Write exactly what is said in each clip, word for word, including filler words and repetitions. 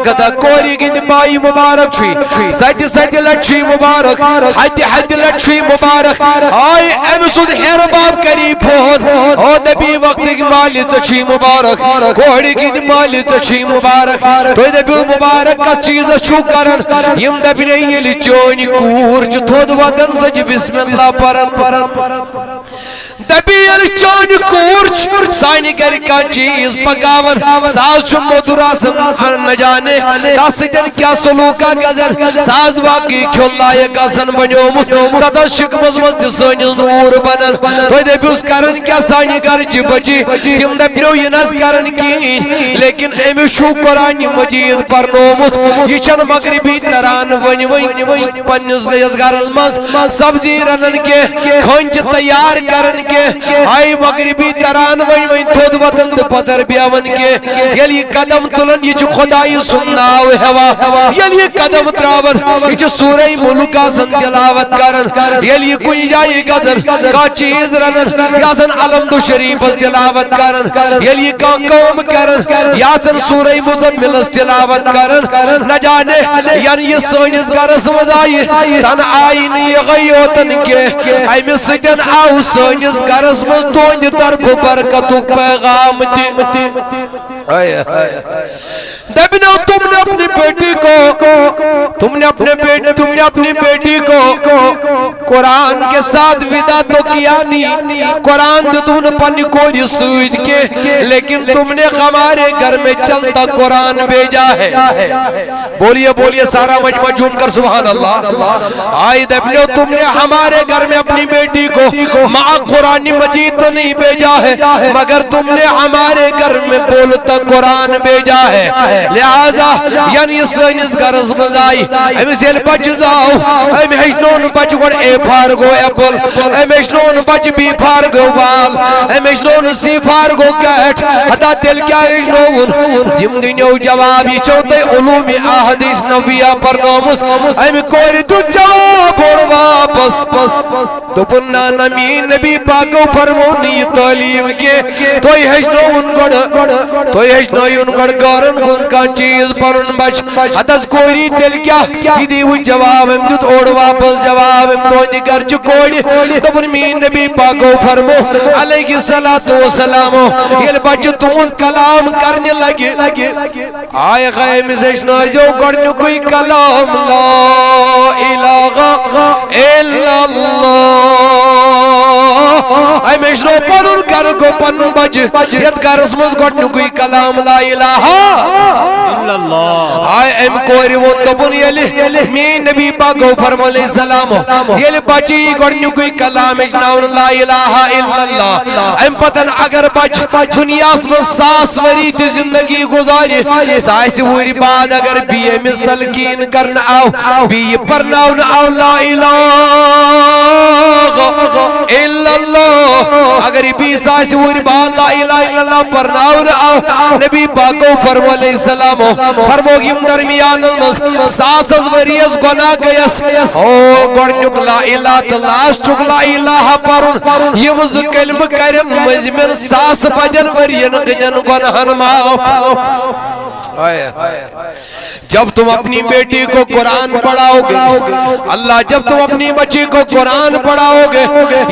مبارک، ادا کورِ گِنٛدِ مایہِ مبارک چھُے، ستہِ ستہِ لٹہِ چھُے مبارک، ہتہِ ہتہِ لٹہِ چھُے مبارک۔ آے أمۍ سُنٛد ہیرٕ باب کری فون، او دپی وقتٕکۍ مالہِ ژےٚ چھُے مبارک، کورِ گِنٛدِ مالہِ ژےٚ چھُے مبارک۔ تُہۍ دٔپِو مبارک کتھ چیٖزس چھُو کران؟ یِم دپنَے ییٚلہِ چٲنۍ کوٗر چھِ تھوٚد وۄتھان، سۄ چھِ بسم اللہ پران۔ دپی ییٚلہِ چٲنۍ کوٗر چھِ سانہِ گرِ کانٛہہ چیٖز پکاوان، سُہ حظ چھُ موٚدُر آسان، نہ جانے تس سۭتۍ کیٛاہ سلوٗکا گژھان، سُہ حظ واقعی کھیوٚن لایق آسان بنیومُت۔ تتھ حظ شِکمس منٛز تہِ سٲنِس نوٗر بنان۔ تُہۍ دٔپِوس کران کیٛاہ سانہِ گرچہِ بچی؟ تِم دپنو یہِ نہ حظ کران کِہیٖنۍ، لیکن أمِس چھُ قرآن مجید پرنومُت، یہِ چھَنہٕ مغربی تران وۄنۍ وۄنۍ پننِس یتھ گرس منٛز سبزی رنان کینٛہہ، کھٲنچہِ تیار کران کینٛہہ، آے مغربی تران وۄنۍ وۄنۍ تھوٚد وۄتھان تہٕ پتھر بیہوان کینٛہہ۔ ییٚلہِ یہِ قدم تُلان، یہِ چھُ خۄدایہِ سُنٛد ناو ہٮ۪وان۔ ییٚلہِ یہِ قدم تراوان، یہِ چھُ سورہ ملک آسان تلاوت کران۔ ییٚلہِ یہِ کُنہِ جایہِ گژھان، کانٛہہ چیٖز رنان، یہِ آسان الحمد شریفس تلاوت کران۔ ییٚلہِ یہِ کانٛہہ کٲم کران، یہِ آسان سورہ مزملس تلاوت کران۔ نہ جانے یعنی یہِ سٲنِس گرس منٛز آیہِ، تنہٕ آیہِ نہٕ یِہوٚے یوتن کینٛہہ، امہِ سۭتۍ آو سٲنِس گرس منٛز تُہنٛدِ طرفہٕ برکتُک پیغام تہِ۔ ہاے، ہاے، ہاے۔ دپنو تم نے اپنی بیٹی کو، تم نے اپنے بیٹ-، تم نے اپنی بیٹی کو قرآن کے ساتھ ودا تو کیا نہیں، قرآن دیتون پننہِ کورِ سۭتۍ کینٛہہ، لیکن تم نے ہمارے گھر میں چلتا قرآن بھیجا ہے۔ بولیے، بولیے، سارا مجمع جھوم کر سبحان اللہ۔ آے دپنو تم نے ہمارے گھر میں اپنی بیٹی کو مع قرآن مجید تو نہیں بھیجا ہے، مگر تم نے ہمارے گھر میں بولتا قرآن بھیجا ہے۔ لہذا یعنی یہِ سٲنِس گرس منٛز آیہِ، أمِس ییٚلہِ بچہِ زاو، أمۍ ہیٚچھنوو نہٕ بچہِ گۄڈٕ A for گوٚو apple، أمۍ ہیٚچھنوو نہٕ بچہِ B for گوٚو ball، أمۍ ہیٚچھنوو نہٕ C for گوٚو cat۔ ہتا تیٚلہِ کیٛاہ ہیٚچھنووُن؟ یِم دِنیو جواب، یہِ چھو تۄہہِ علوم احادیث نبویہ پرنٲومٕژ۔ أمۍ کورِ دیُت جواب اورٕ واپس۔ دوٚپُن، نہ، نہ، میٛٲنۍ نبی پاکو فرموو نہٕ یہِ تعلیٖم کینٛہہ۔ تۄہہِ ہیٚچھنٲوُن گۄڈٕ، تۄہہِ ہیٚچھنٲیِن گۄڈٕ گارن کُن کانٛہہ چیٖز پرُن بچہِ۔ ہتس کورِ تیٚلہِ کیٛاہ؟ یہِ دیٖوٕ جواب، أمۍ دیُت اورٕ واپس جواب، أمۍ تُہنٛدِ گرچہِ کورِ۔ دوٚپُن، میٛٲنۍ نبی پاکو فرموو علیہ الصلوۃ والسلام، ییٚلہِ بچہِ تُہُنٛد کلام کرنہِ لگہِ، آے غیمِس ہیٚچھنٲیزیو گۄڈٕنیُکُے کلام، لا الہ الا اللہ۔ أمۍ ہیٚچھنو پنُن گرٕ گوٚو پنُن بچہِ، یتھ گرس منٛز گۄڈٕنیُکُے کلام لا الہ۔ آے أمۍ کورِ ووٚن، دوٚپُن، ییٚلہِ میٛٲنۍ نبی پاک گوٚو فرمو علیہ السلام، ییٚلہِ بچہِ یی گۄڈٕنیُکُے کلام ہیٚچھناونہٕ لا الہ الا اللہ، اَمہِ پتہٕ اگر بچہِ دُنیاہَس منٛز ساس ؤری تہِ زندگی گُزارِ، ساسہِ وُہٕرۍ بعد اگر بیٚیہِ أمِس تلقیٖن کرنہٕ آو، بیٚیہِ پرناونہٕ آو لا الہ الا اللہ، اگر یہِ بیٚیہِ ساسہِ وُہٕرۍ بعد لا الہ الا اللہ پرناونہٕ آو، نبی پاکو فرمو علیہ السلامو فرموو، یِم درمیانس منٛز ساسس ؤرِیس گۄناہ گٔیس، او گۄڈٕنیُک لا الہ تہٕ لاسٹُک لا الہ پرُن، یِم زٕ کلمہٕ کرن مٔنٛزمٮ۪ن ساس بدٮ۪ن ؤرین ہٕنٛدٮ۪ن گۄناہن معاف۔ جب تم اپنی بیٹی کو قرآن پڑھاؤ گے، اللہ، جب تم اپنی بچی کو قرآن پڑھاؤ گے،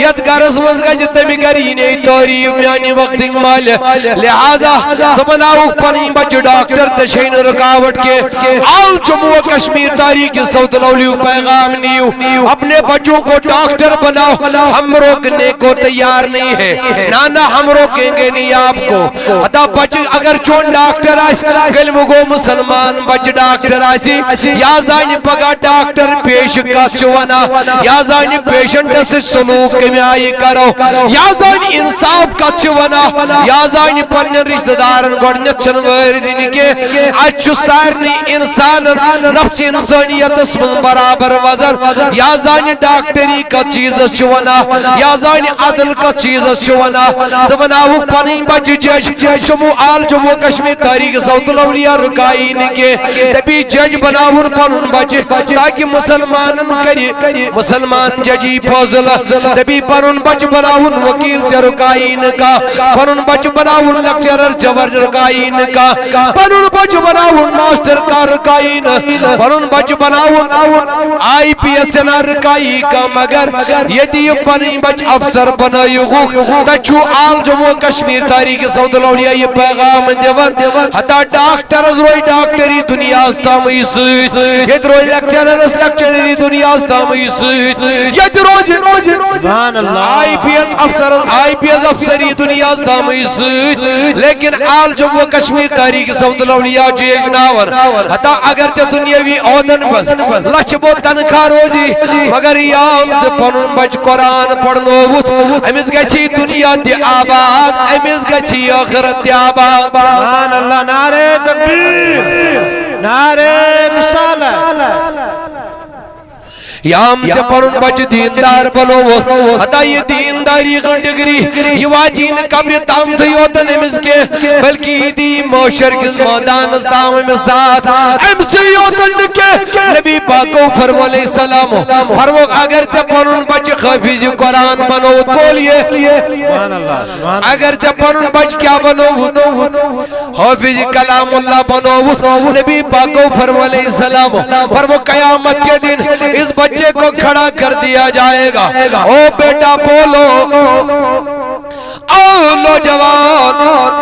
یتھ گرس منٛز گژھِ تمہِ گرِ یِنۍ تعریف میانہِ وقتٕکۍ مالہِ۔ لہذا ژٕ بناوُکھ پنٕنۍ بچہِ ڈاکٹر، ژےٚ چھے نہٕ رکاوٹ کینٛہہ۔ آل جموں و کشمیر تحریک صوت الولیو پیغام نیو، اپنے بچوں کو ڈاکٹر بناؤ، ہم روکنے کو تیار نہیں ہے، نانا ہم روکیں گے نہیں آپ کو۔ ہتا بچہ اگر چون ڈاکٹر آسہِ، کلمہٕ گوٚو مسلمان، بچہ ڈاکٹر آسہِ، یا زانہِ پگاہ ڈاکٹر پیش کتھ چھُ ونان، یا زانہِ پیشنٹس سۭتۍ سلوک کمہِ آیہِ کرو، یا زانہِ انصاف کتھ چھُ ونان، یا زانہِ پننٮ۪ن رشتہٕ دارن گۄڈٕنٮ۪تھ چھنہٕ وٲرۍ دِنۍ کینٛہہ۔ اتہِ چھُ سارنٕے انسانن نفس انسانیتس منٛز برابر وزن۔ یا زانہِ ڈاکٹری کتھ چیزس چھُ ونان، یا زانہِ عدل کتھ چیزس چھُ ونان۔ ژٕ بناوُکھ پنٕنۍ بچہِ جج، جموں، آل جموں کشمیر تحریک صوت الولی اولیاء رُکایی نہٕ کینٛہہ۔ دپی جج بناوُن پنُن بچہِ تاکہِ مسلمانن کرِ مسلمان ججی فٲصلہٕ۔ دپی پنُن بچہِ بناوُن وکیل، ژےٚ رُکایی نہٕ کانٛہہ۔ پنُن بچہِ بناوُن لیکچرر، ژےٚ رُکایی نہٕ کانٛہہ۔ پنُن بچہِ بناوُن ماسٹر، کانٛہہ رُکایی نہٕ۔ پنُن بچہِ بناوُن آئی پی ایس، ژےٚ نہ رُکایی کانٛہہ۔ مگر ییٚتہِ یہِ پنٕنۍ بچہِ افسر بنٲیِکھ، تتہِ چھُ آل جموں کشمیر تحریک صوت الاولیاء یہِ پیغام دِوان۔ حتی ڈاکٹرس روزِ ڈاکٹری دُنیاہس تامٕے سۭتۍ، ییٚتہِ روزِ لیکچررس لیکچرری دُنیاہس تامٕے سۭتۍ، ییٚتہِ روزِ سبحان اللہ۔ آئی پی ایس افسرس، آئی پی ایس افسری دُنیاہس تامٕے سۭتۍ۔ لیکن آل جموں کشمیر تحریک صوت الاولیاء چھُ ییٚتہِ ناوَن۔ حتی اگر ژےٚ دُنیاوی عہدن پٮ۪ٹھ لچھِ بوٚد تنخواہ روزی، مگر یام ژٕ پنُن بچہِ قرآن پرنووُتھ، أمِس گژھِ دُنیا تہِ آباد، أمِس گژھِ ٲخرت تہِ آباد۔ سبحان اللہ، نعرہ تکبیر، نعرہ رسالت۔ یام ژےٚ پنُن بچہِ دیندار بنووُتھ، حتی یہِ دینداری ہٕنٛز ڈگری، یہِ واتی نہٕ قبرِ تام تھٕے یوتن أمِس کینٛہہ، بلکہِ یہِ دی محشر کِس مٲدانس تام أمِس ساتھ۔ أمۍ سٕے یوتن نہٕ کینٛہہ، نبی پاکو فرمو علیہ السلام، فرموک اگر ژےٚ پنُن بچہِ حافظ قرآن بنووُتھ، بولیے، سبحان اللہ، سبحان اللہ۔ اگر ژےٚ پنُن بچہِ کیٛاہ بنووُتھ؟ حافظ کلام اللہ بنووُتھ۔ نبی پاکو فرمو علیہ السلام، فرمو قیامت کے دن اس بچے کو کھڑا کر دیا جائے گا۔ او بیٹا بولو، او نوجوان،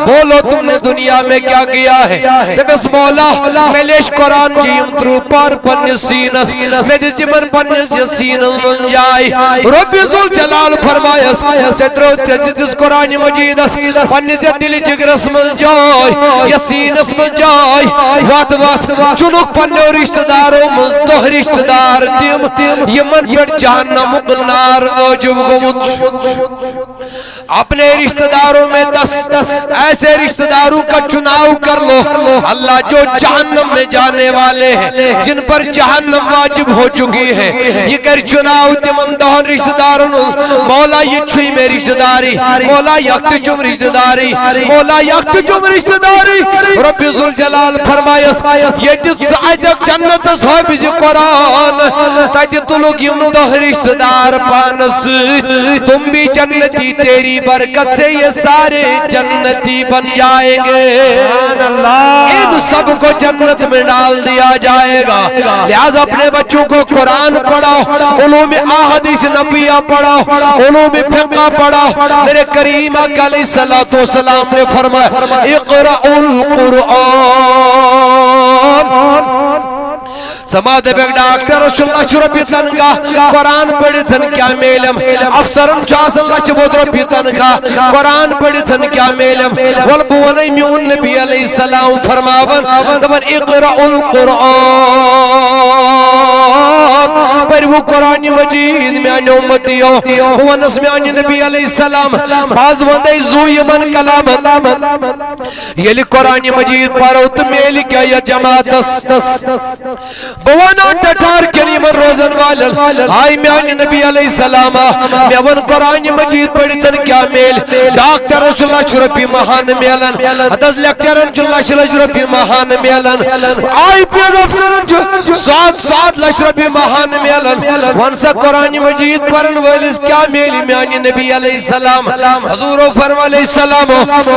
بولو تم نے دنیا میں کیا کیا ہے؟ دپس مولا، مےٚ لیٚچھ قرآن جی یِم ترٛوو پار پننِس سیٖنس، مےٚ دِژ یِمن پننِس یتھ سیٖنس منٛز جاے۔ رۄبِ ذوالجلال فرمایس، ژےٚ ترٛٲو، ژےٚ دِژ قرآن مجیدس پننِس یتھ دِلہِ جگرس منٛز جاے، یتھ سیٖنس منٛز جاے۔ وتھ وتھ چُنُکھ پننیو رشتہٕ دارو منٛز دہ رشتہٕ دار تِم، یِمن پٮ۪ٹھ جہنمُک نار وٲجِب گوٚمُت چھُ۔ اپنے رشتہ داروں میں دس ایسے رشتہ داروں کا چناؤ کر لو، اللہ، جو جہنم میں جانے والے ہیں، جن پر جہنم واجب ہو چکی ہے۔ یہ کر چناؤ تمن دہن رشتہ دارن، مولا، یہ چھوئی میں رشتہ داری، مولا، یخت چم رشتہ داری، مولا، یخت چم رشتہ داری۔ رب ذوالجلال فرمایس، یہ دس اجک جنت صاحب قرآن، تتہ تُلُکھ یِم دہ رشتہ دار پانس سۭتۍ۔ تم بھی جنتی، تیری برکت سے یہ سارے جنتی بن جائیں گے۔ سبحان اللہ۔ ان سب کو جنت میں ڈال دیا جائے گا۔ لہذا اپنے بچوں کو قرآن پڑھاؤ، علوم احادیث نبویہ پڑھاؤ، علوم فقہ پڑھاؤ۔ میرے کریم آقا علیہ الصلوۃ والسلام نے فرمایا، اقرأ القرآن۔ سما دپک ڈاکٹرس چھُ لچھ رۄپیہِ تنخواہ، قرآن پٔرِتھ کیٛاہ میلم؟ افسرن چھُ آسان لچھ بوٚد رۄپیہِ تنخواہ، قرآن پٔرِتھ کیٛاہ میلم؟ ول بہٕ ونے میون نبی علیہ السلام فرماون، دپان، اقرأ القرآن، پٔرِو قرآن مجید میانیو امتیو۔ بہٕ ونس میانہِ نبی علیہ السلام، بہٕ حظ وندے زُو یِمن کلامن۔ ییٚلہِ قرآن مجید پرو تہٕ میلہِ کیٛاہ یتھ جماعتس؟ بہٕ ونہٕ ٹٹھار کٮ۪ن یِمن روزن والٮ۪ن، ہاے میانہِ نبی علیہ السلام، مےٚ ووٚن قرآن مجید پٔرِتھ کیٛاہ میلہِ؟ ڈاکٹرس چھُ لچھ رۄپیہِ ماہانہٕ میلان، ہتس لیکچرن چھُ لچھ لچھ رۄپیہِ ماہانہٕ میلان، آئی پی ایس افسرن چھُ ساس ساس لچھ رۄپیہِ ماہانہٕ میلان۔ وَن سا قرآن مجید پرن وٲلِس کیٛاہ میلہِ میانہِ نبی علیہ السلام؟ حضورو فرمو علیہ السلام،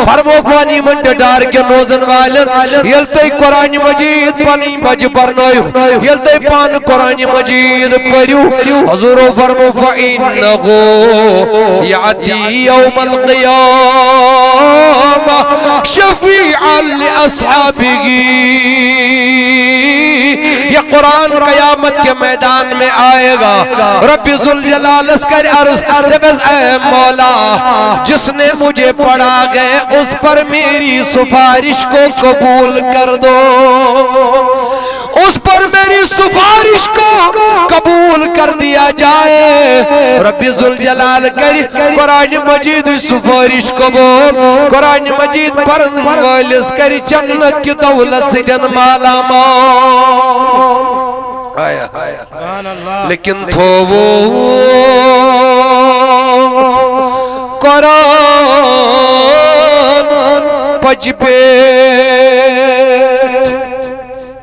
فرموک وۄنۍ یِمن ٹٹھار کٮ۪ن روزن والٮ۪ن، ییٚلہِ تُہۍ قرآن مجید پنٕنۍ بچہِ پرنٲیِو، ییٚلہِ تُہۍ پانہٕ قرآن مجید پٔرِو، حضورو فرمو، فَإِنَّهُ يَأْتِي يَوْمَ الْقِيَامَةِ شَفِيعًا لِأَصْحَابِهِ۔ یہ قرآن قیامت کے میدان میں آئے گا۔ رب ذوالجلال اس کر عرض، دپس، اے مولا، جس نے مجھے پڑھا گئے، اس پر میری سفارش کو قبول کر دو، اس پر میری سفارش کو قبول کر دیا جائے۔ رب ذوالجلال کر قرآن مجید سفارش قبول، قرآن مجید پرن وٲلِس کر جنت کی دولت سۭتۍ مالا مال۔ آیا۔ سبحان اللہ۔ لیکن تھوو قرآن پچ پیٹ۔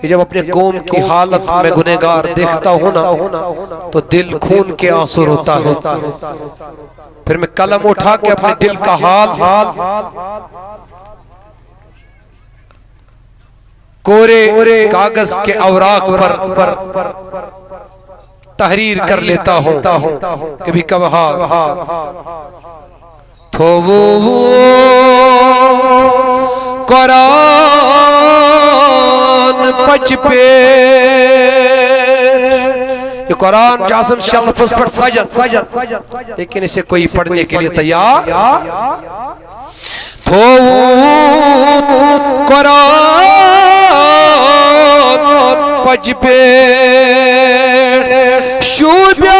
یہ جب اپنے قوم کی حالت میں گنہگار دیکھتا ہوں نا، تو دل خون کے آنسو روتا ہے۔ پھر میں قلم اٹھا کے اپنے دل کا حال کورے کاغذ کے اوراق پر تحریر کر لیتا ہوں۔ کبھی کبھار تھوو قرآن پچ پیٹ۔ یہ قرآن چھُ آسان شیلفس پٮ۪ٹھ سجن، لیکن اسے کوئی پڑھنے کے لیے تیار۔ تھووُتھ قرآن پچ پیٹ، شوٗبیا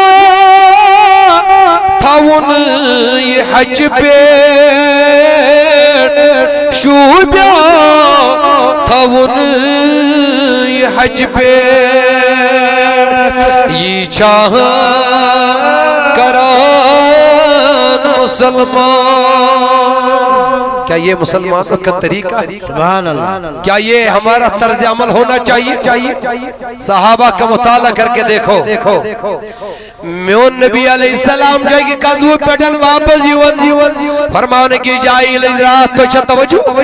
تھاوُن یہِ ہچہِ پیٹ، شوٗبیا تھاوُن یہِ ہچہِ پیٹ۔ یہِ چھا کران مسلمان؟ کیا یہ مسلمان کا طریقہ ہے؟ سبحان اللہ۔ کیا یہ ہمارا طرز عمل ہونا چاہیے؟ صحابہ کا مطالعہ کر کے دیکھو۔ میون نبی علیہ السلام جائے کہ قضو پیٹن واپس یون۔ فرماؤن کی جائے رات تو چھا توجہ۔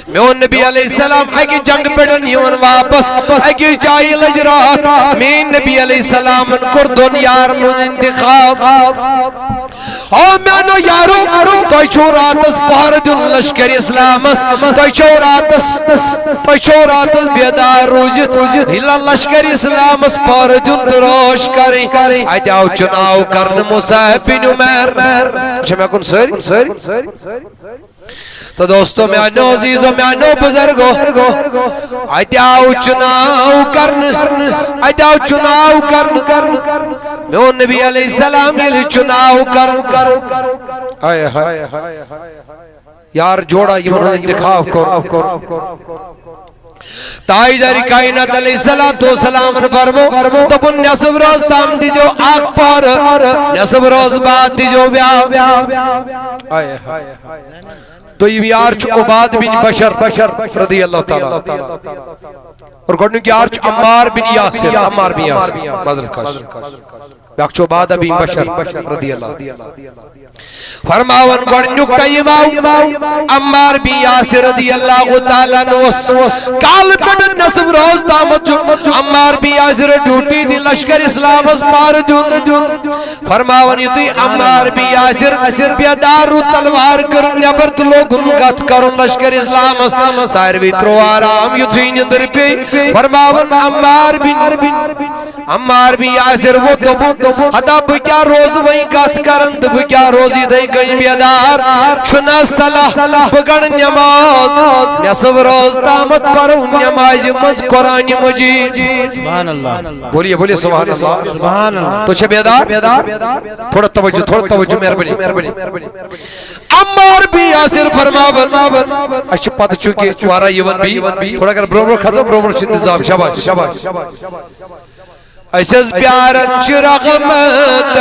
میون نبی علیہ السلام اکہِ جنگ پٮ۪ٹھ یِوان واپس، اکہِ جایہِ لٔج راتھ۔ میٲنۍ نبی علیہ السلامن کوٚر دۄن یارن ہُنٛد انتخاب۔ او میانو یارو، تۄہہِ چھو راتس پہرٕ دیُن لشکر اسلامس، تۄہہِ چھو راتس، تۄہہِ چھو راتس بیدار روٗزِتھ یہِ لشکر اسلامس پہرٕ دیُن تہٕ رٲچھ کرٕنۍ۔ اتہِ آو چُناو کرنہٕ مصعب بن عمیر۔ چھا مےٚ کُن سٲری؟ تو دوستو میانو عزیزو میانو بزرگو، اتہِ آو چُناو کرنہٕ، اتہِ آو چُناو کرنہٕ۔ میون نبی علیہ السلام ییٚلہِ چُناو کرن، ہاے ہاے، یار جوڑا یِمن ہُنٛد انتخاب کوٚر۔ تاجدار کائنات علیہ الصلوۃ والسلام فرمو، دوٚپُن نصف روز تام دیزیو اکھ پہر، نصف روز بعد دیزیو بیاکھ۔ ہاے ہاے۔ دوٚیِم یار چھُ عباد بن بشر رضی اللہ تعالیٰ عنہ۔ اور گۄڈٕنیُک یار چھُ عمار بن یاسر، عمار بن یاسر، معذرت خواہش۔ بیاکھ چھُ عبادہ بن بشر رضی اللہ۔ فرماوان گۄڈٕنیُک ٹایم آو عمار بن یاسر رضی اللہ تعالیٰ عنہ اوس۔ کالہٕ پٮ۪ٹھ نصف روز تامَتھ چھُ عمار بن یاسر ڈیوٹی دِنۍ لشکر اسلامس پہرٕ دیُن۔ فرماوان یُتھُے عمار بن یاسر بیدار روٗد، تلوار کٔرٕن نٮ۪بر تہٕ لوگُن کتھ کرُن لشکر اسلامس۔ ساروی ترٛوو آرام یُتھُے نِندٕر پیٚیہِ۔ فرماوان عمار بن، عمار بن یاسر ووٚتھ دوٚپُن، ہتا بہٕ کیٛاہ روزٕ وۄنۍ کتھ کران تہٕ بہٕ کیٛاہ روزٕ یِتھَے کٔنۍ بیدار؟ چھُنہ صلاح بہٕ گنٛڈٕ نٮ۪ماز، نٮ۪صٕف رٲژ تامَتھ پرو نٮ۪مازِ منٛز قرآنِ مجیٖد۔ سبحان اللہ۔ بولیے، بولیے، سبحان اللہ۔ سبحان اللہ۔ تو چھے بیدار؟ تھوڑا توجہ، تھوڑا توجہ، مہربانی۔ عمار بن یاسر فرماوان، اَسہِ چھُ پتہ چونکہ وارا یِوان بی، تھوڑا کر برونٛہہ برونٛہہ کھژو، برونٛہہ برونٛہہ چھُ انتظام، شاباش۔ أسۍ حظ پیاران چھِ رحمتس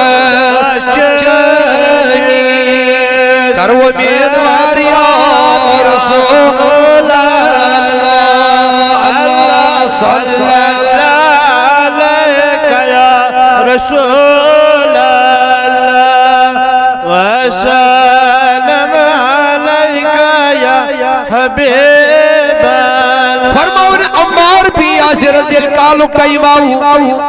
چٲنی، کرو امیدوار یا رسول اللہ، اللہ صلی اللہ علیک یا رسول اللہ، وسلم علیک یا حبیب اللہ۔ فرماوان عمار بن یاسر رضی اللہ عنہ کالُک ٹایم آو۔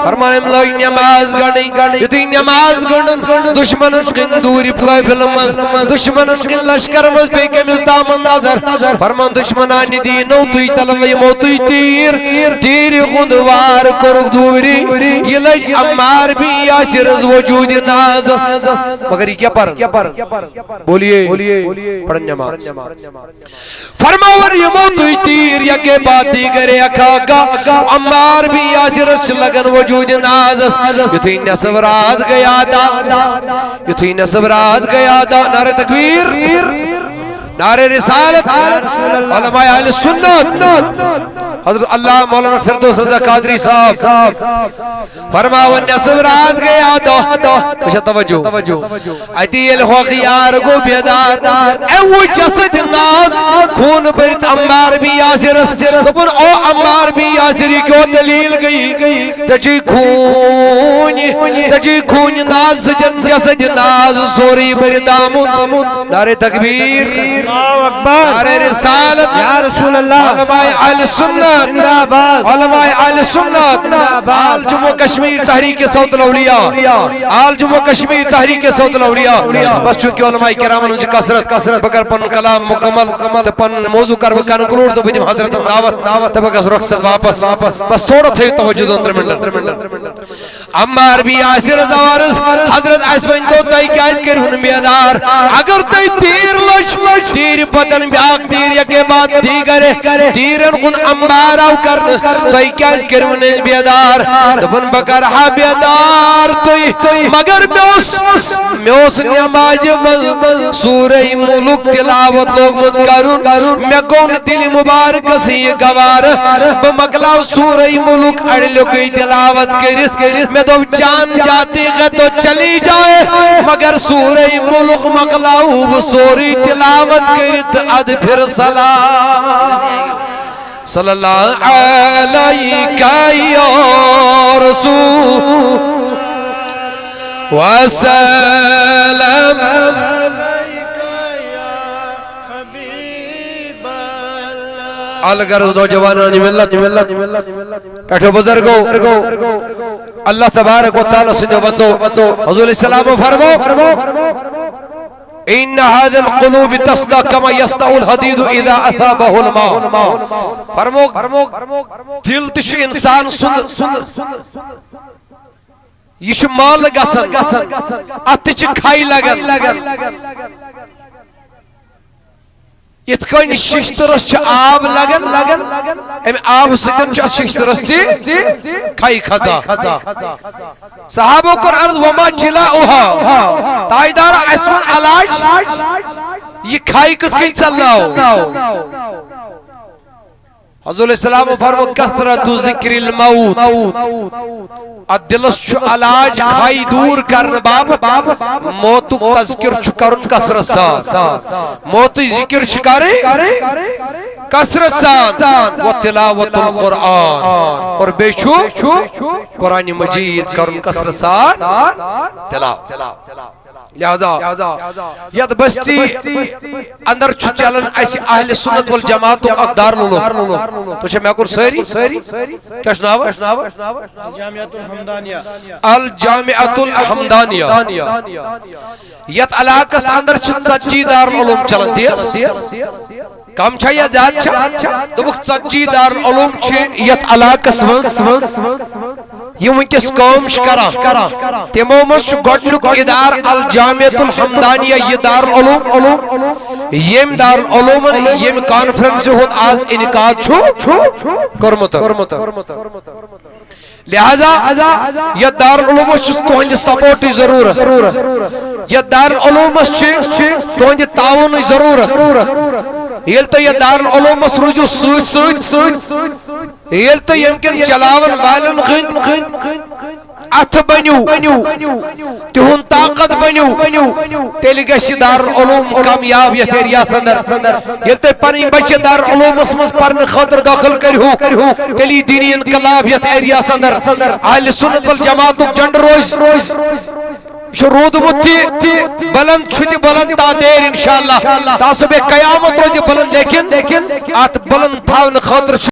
فرمان أمۍ لٲج نماز گنڈٕنۍ۔ یُتھُے نماز گنڈن، دشمنن کِنۍ دوٗرِ قٲفلہٕ منٛز، دشمنن کِنۍ لشکر منٛز پیٚیہِ کٔمِس تامن نظر۔ فرمان دشمنانہِ دِیِنو تُہۍ تلوٕ، یِمو تُہۍ تیٖر، تیٖرِ ہُنٛد وار کوٚرُکھ دوٗرِ۔ یہِ لٔج عمار بن یاسرس وجوٗدِ نازس۔ مگر یہِ کیٛاہ پرن؟ بولیے، پرن نماز۔ فرماوان یِمو تُہۍ تیٖر یکے بعد دیگر اکھ اکھ۔ عمار بن یاسرس چھِ لگان وجوٗدِ نازس۔ یُتھُے نصف رات گٔے ادا، یُتھُے نصف رات گٔے ادا، نعرہ تکبیر، نعرہ رسالت، علماء اہل سنت، حضرت علامہ مولانا فردوس رضا قادری صاحب فرماوان، نصف رات گٔے آ دۄہ۔ وٕچھا توجہ۔ اتی ییٚلہِ ہۄکھ یار گوٚو بیدار، أمۍ وُچھ جسد ناز، خوٗن بٔرِتھ عمار بن یاسرس۔ دوٚپُن، او عمار بن یاسر، یہِ کیٛاہ دٔلیٖل گٔیی؟ ژےٚ چھُے خوٗنہِ، ژےٚ چھُے خوٗنہِ ناز سۭتۍ جسد ناز سورُے بٔرِتھ آمُت۔ نعرہ تکبیر۔ اللہ اکبر۔ نعرہ رسالت۔ یا رسول اللہ۔ علماء اہل سنت۔ زندہ باد۔ علماء اہل سنت۔ زندہ باد۔ آل جموں کشمیر تحریک صوت الاولیاء۔ آل جموں کشمیر تحریک صوت الاولیاء۔ بس چونکہ علماء کرامن ہٕنٛز چھِ کثرت، بہٕ کرٕ پنُن کلام مکمل تہٕ پنُن موضوع کرٕ بہٕ conclude تہٕ بہٕ دِمہٕ حضرتن دعوت تہٕ بہٕ گژھٕ رۄخصت واپس۔ بس تھوڑا تھٲیِو توجہ دۄن ترٛٮ۪ن منٹن۔ عمار بن یاسر زوارس حضرت اسہِ ؤنۍ تو تۄہہِ کیٛازِ کٔرِو نہٕ بیدار؟ اگر تۄہہِ تیٖر لٔج، تیٖرِ پتن بیٛاکھ تیٖر یکے بعد دیٖگر تیٖرن کُن عمار آو کرنہٕ، تۄہہِ کیٛازِ کٔرِو نہٕ أسۍ بیدار؟ دوٚپُن، بہٕ کرٕ ہا بیدار تُہۍ، مگر مےٚ اوس، مےٚ اوس نمازِ منٛز سورہ ملک تلاوت لوگمُت کرُن، مےٚ گوٚو نہٕ دِلہِ مبارکس یہِ گوارٕ، بہٕ مۄکلاو سورہ ملک اڑلیُکُے تلاوت کٔرِتھ۔ مےٚ دوٚپ، جان جاتے گا تو چلی جائے، مگر سورہ ملک مۄکلاو بہٕ سورُے تلاوت کٔرِتھ، ادٕ پھر سلام۔ صلی اللہ علیک یا رسول وسلم۔ الغرض نوجوانان ملت، پٮ۪ٹھٕ بُزرگو، اللہ تبارک و تعالیٰ سٕنٛدیو بندو، حضور علیہ السلام فرمو، ان هذه القلوب تصدأ كما يصدأ الحديد اذا اصابه الماء۔ فرمو، دل تہِ چھُ انسان سُنٛد، یہِ چھُ مٲلہٕ گژھان، اتھ تہِ چھِ کھے لگان۔ یِتھ کٔنۍ ششتٕرس چھُ آب لگان، امہِ آبہٕ سۭتۍ چھُ اتھ ششتٕرس تہِ کھے کھژان۔ صحابو کوٚر عرض، وما جلاؤها؟ تاجدار، اسہِ وَن علاج، یہِ کھے کِتھ کٔنۍ ژلناو؟ حضور علیہ السلام فرمو، کثرت ذکر الموت۔ اتھ دلس چھُ علاج کھے دور کرنہٕ باپتھ موتُک تذکر چھُ کرُن کثرت سان۔ موتٕچ ذکر چھِ کرٕنۍ کثرت سان۔ و تلاوت القرآن۔ اور بیٚیہِ چھُ قرآن مجید کرُن کثرت سان تلاوت۔ لہذا یتھ بستی اندر چھُ چلان اسہِ اہل سنت والجماعتُک اکھ دارالعلوم۔ تُہۍ چھا مےٚ کوٚر سٲری؟ کیٛاہ چھُ ناو؟ جامعۃ الحمدانیہ۔ الجامعۃ الحمدانیہ۔ یتھ علاقس اندر چھِ ژتجی دارالعلوم چلان، تی حظ؟ کم چھا یا زیادٕ چھا؟ دوٚپُکھ، ژتجی دارالعلوم چھِ یتھ علاقس منٛز، یِم وٕنکیٚس کٲم چھِ کران۔ تِمو منٛز چھُ گۄڈٕنیُک ادارٕ الجامعۃ الحمدانیہ، یہِ دارالعلوم، ییٚمۍ دارالعلومن ییٚمہِ کانفرنسہِ ہُنٛد آز انعقاد چھُ کوٚرمُت۔ لہذا یتھ دارالعلومس چھِ تُہنٛدِ سپورٹٕچ ضروٗرت، یتھ دارالعلومس چھِ تُہنٛدِ تعاونٕچ ضروٗرت۔ ییٚلہِ تُہۍ یتھ دارالعلومس روٗزِو سۭتۍ سۭتۍ، ییٚلہِ تُہۍ ییٚمہِ کِنۍ چلاون والٮ۪ن ہٕنٛدۍ اتھٕ بٔنِو، تِہُنٛد طاقت بٔنِو، تیٚلہِ گژھِ دارالعلوم کامیاب یتھ ایریاہس اندر۔ ییٚلہِ تُہۍ پنٕنۍ بچہِ دارالعلومس منٛز پرنہٕ خٲطرٕ دٲخل کٔرِہو، تیٚلہِ یی دینی انقلاب یتھ ایریاہس اندر۔ اہل سنت والجماعتُک جنڈٕ روزِ، یہِ چھُ روٗدمُت تہِ بلند، چھُ تہِ بلند تا دیر انشاءاللہ۔ تا صبح قیامت روزِ بلند، لیکن اتھ بلند تھاونہٕ خٲطرٕ چھُ